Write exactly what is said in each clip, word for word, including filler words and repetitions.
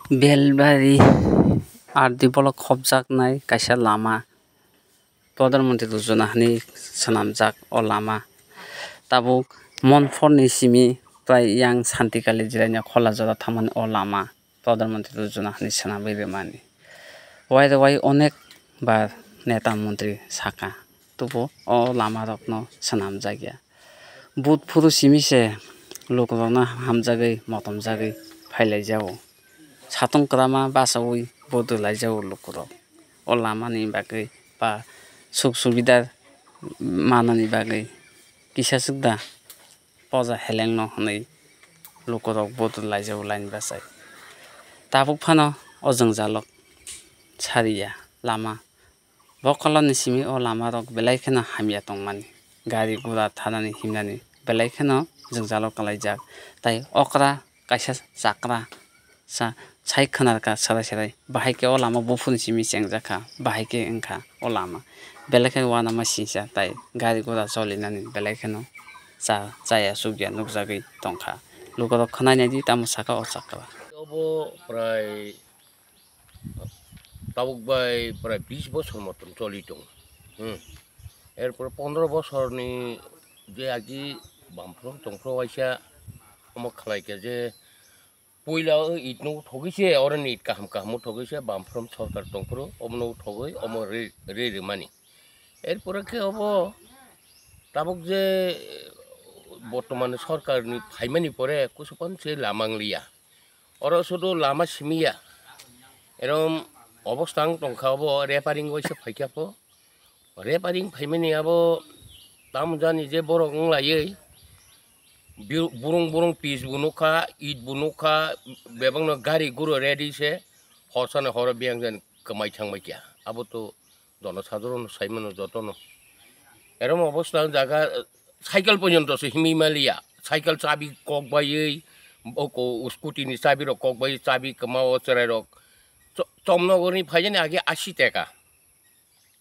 Belbari R D block khopjaknai kaisa lama, Pradhan Mantri Yojana hinwi swnamjak o lama. Tabuk Monpur ni simi prai yang Santikali jiraina Khola jora thangmani o lama Pradhan Mantri Yojana hinwi swnamwi rwmani. Wai rwai onek bar neta montri saka, tubo o lama rokno swnamjakya. Vote phuru simi se lukurokno hamjagwi, motomjagwi phailaijago. Satung kwrama bachaui vote rwlaijago lukurok. O lamani bagwi ba suk subida manani bagwi kisa swk da poja helengno hwnwi lukurok vote rwlaijago laini bachai. Tabuk phano o jwngjalo sariya lama. Bo koloni simi o lamarok belai kheno hamya tongmani, gari gura thanani himnani belai kheno jwngjalo kwlaijak. Tai okra kaisa chakra sa sai khwnarkha sarai sarai, bahai khe o lama buphurni simi chengjakha, bahai khe wngkha o lama belai kheno uanama singsa, tai gari gura cholinani belai kheno cha chaya chukya nukjagwi tongkha. Lukurok khwnai naidi tamo saka o chakra. Obo prai tabuk bai prai bis bosor motom choli tongo. Hmm. Erpore pondro bosorni je agi bamphrom tongphro waisa omo khlai khe je puila o itno thogwi se, oro ni it kaham kaham o thogwi se bamphrom sorkar tongphro omono thogwi omo re, re rwmani. Erpore khe obo tabuk je bortoman sorkar ni phaimani pore kusupan se lama wng liya. Oro sudu lama simi ya. Erom obosta wng tongkha obo repairing waisa phaikha pho. Repairing phaimani abo tamo jani je borok wng laiwi bi-, burung burung pis bo nukha, it bo nukha, bebakno gari guro ready se, horsani horo biyang jani kwmai thangbai kha. Abo to jonosadharon saimano jotono. Erom obosta jaga, cycle porjonto se himwi maliya. Cycle chabi kok baiwi, oko scooty ni chabi rok kok baiwi, chabi kwma o chwrai rok. Cho-, Chomnogor ni phaijani age asi taka.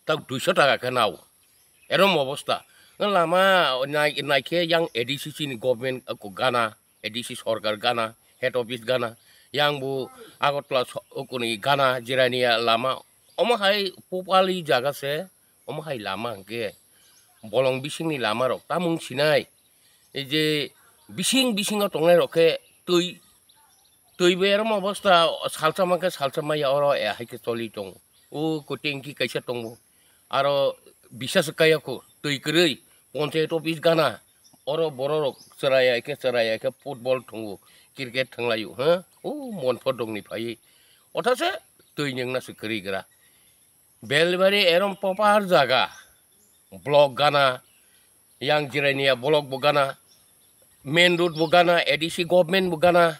Tak duiso taka khe nao. Erom obosta. Lama nai-, naikhe yang A D C chini government oko gana. A D C sorkar gana, head office gana, yang bo Agartala so-, ukuni gana, jirania lama, omo hai popali jaga se, omo hai lama hwnkhe bolong bisingni lama rok tamung sinai, ei je bising bisingo tongnai rok khe twi, twi bai erom obosta salsa mankhe salsa maya oro hai khe choli tongo, o ko tengki kaisa tongo, aro bisas kaya ko twi kwrwi, ponchayat office gana, oro bororok chwrai ya khe, chwrai ya khe football thwngo, cricket thwnglaio, ha? O Monpur dongni phaiwi. Othase twi nwngna se kwrwi gra. Belbari erom popar jaga. Block gana, yang jirania block bo gana, main road bo gana, A D C government bo gana.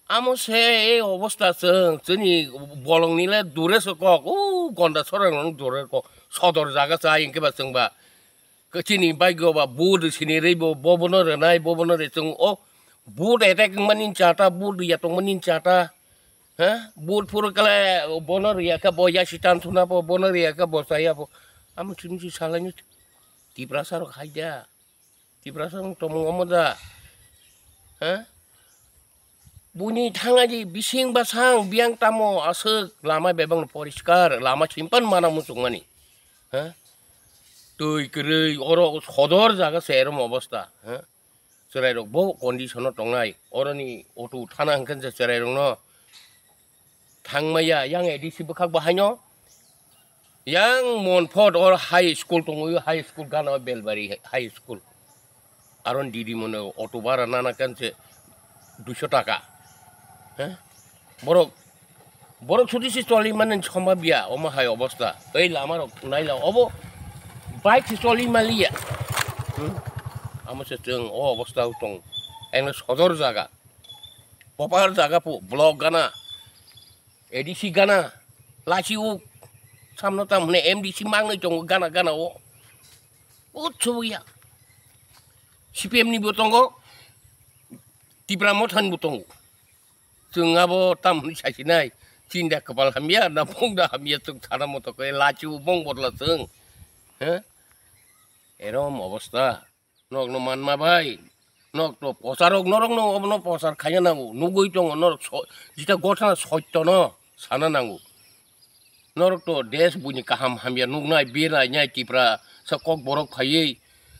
Amo se ei obosta chwng, chini bolongni le dure se kok, o Gonda Sorang dure kok, sodor jaga cha hwnkhe ba chwng ba. Chini bike o ba vote sini rwi bo, bo bono rwnai, bo bono rwi chwng o vote attack wngmani chata, vote ya tongmani chata. Ha? Vote phuru kale bono rwi ya khe bo ya si tan thuna bo, bono rwi ya khe bo chaya bo. Amo chini si salai ni Tiprasa rok hai da. Tiprasa rok tomung omo da. Ha? Buini thangani bising basang biyang tamo aswk lama bebak no poriskar, lama simpan mana muchungmani. Ha? Twi kwrwi oro sodor jaga se erom obosta. Ha? Chwrai rok bo condition o tongnai. Oroni auto thana hwnkhe je chwrai rok no thangmaya yang A D C bwkhak bo haino. Yang Monpur or high school tongo, high school gana o Belbari high school. Aron didi mone auto bara nana kan se duiso taka. He? Borok, borok sudi si choli mani somba biya, omo hai obosta. Ei lama rok naila obo bike si choli maliya. Hmm? Amo se chwng o obosta tong. Engno sodor jaga. Popar jaga pu block gana. A D C gana, lachi o, samno tam hwnwi M D C mangnwi tongo gana gana o. O chubuya. C P M ni bo tongo, Tipra Motha ni bo tongo. Chwng abo tam hwnwi sasinai, chinda kwpal hamya na bongda hamya chwng sana moto khe lachi o bong bodla chwng. He? Erom obosta. Nokno manma bai. Nok to posarok norok no obono posar khaina nango. Nugui tongo norok so-, jita gotha sotto no sana nango. Norok to desh buini kaham hamya nuknai, birnai, nyai Tipra sa Kokborok phaiwi,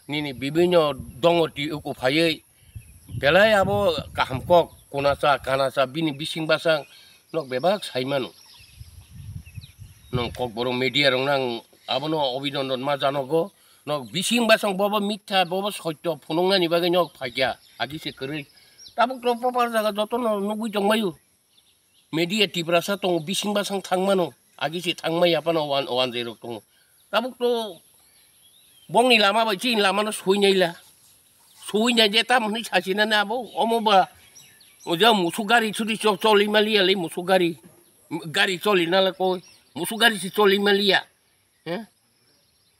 nini bibinyo dongo ti uku phaiwi, belai abo kaham kok, kunasa, kanasa, bini bising basang, nok bebak sai mano. Nong Kokborok media rok nang abono obinondon ma janogo, nok bising basang bobo mitha, bobo sotto phunuknani bagwi nok phaikya, agi se kwrwi. Tabuk to popar jaga jotono nugui tongbaio. Media Tiprasa tongo, bising basang thangmano, agi se thangmai yaphano wan-, wanjai rok tongo. Tabuk to bongni lama bai chini lamano suinai la. Suinai je tam hwnwi sasinani abo, omo ba, oja musuk gari sudi cho-, choli maliya le musuk gari. Gari choli nala koi, musuk gari si choli maliya. He?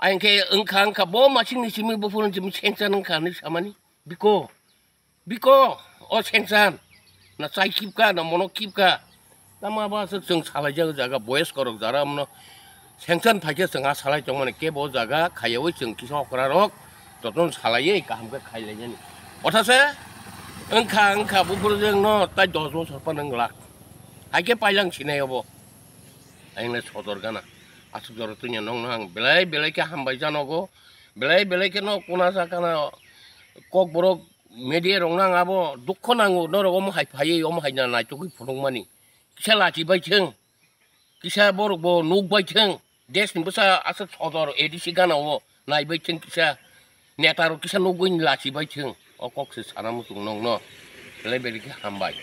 Ang khe wngkha, wngkha, bo masingni simi buphuru simi sengchan wngkha hinwi samani. Biko, biko, o sengchan, na chai kipka, na mono kipka. Tama ba se chwng salai jaga jaga boyes korok jara mono sengchan phaikhe chwng a salai tongmani kebo jaga khayawi chwng kisa okra rok jotono salaiwi kaham khe khailainani. Othase wngkha, wngkha buphuru jeng no tai dos bosor phano wng lak. Haikhe pailang sinai obo. Ang le sodor gana. Aswk jora twinya nokno ang belai belai khe hambai janogo. Belai belai khe no kuna sa kana Kokborok media rok nang abo dukho nango norok omo hai phaiwi omo hai na naitugwi phunukmani. Kisa lachi bai thung. Kisa borok bo nuk bai thung. Desh ni bwsa aswk sodor A D C gana o nai bai thung kisa. Neta rok kisa nugwi lachi bai thung. O kok se sana muchung nokno. Belai belai khe hambai.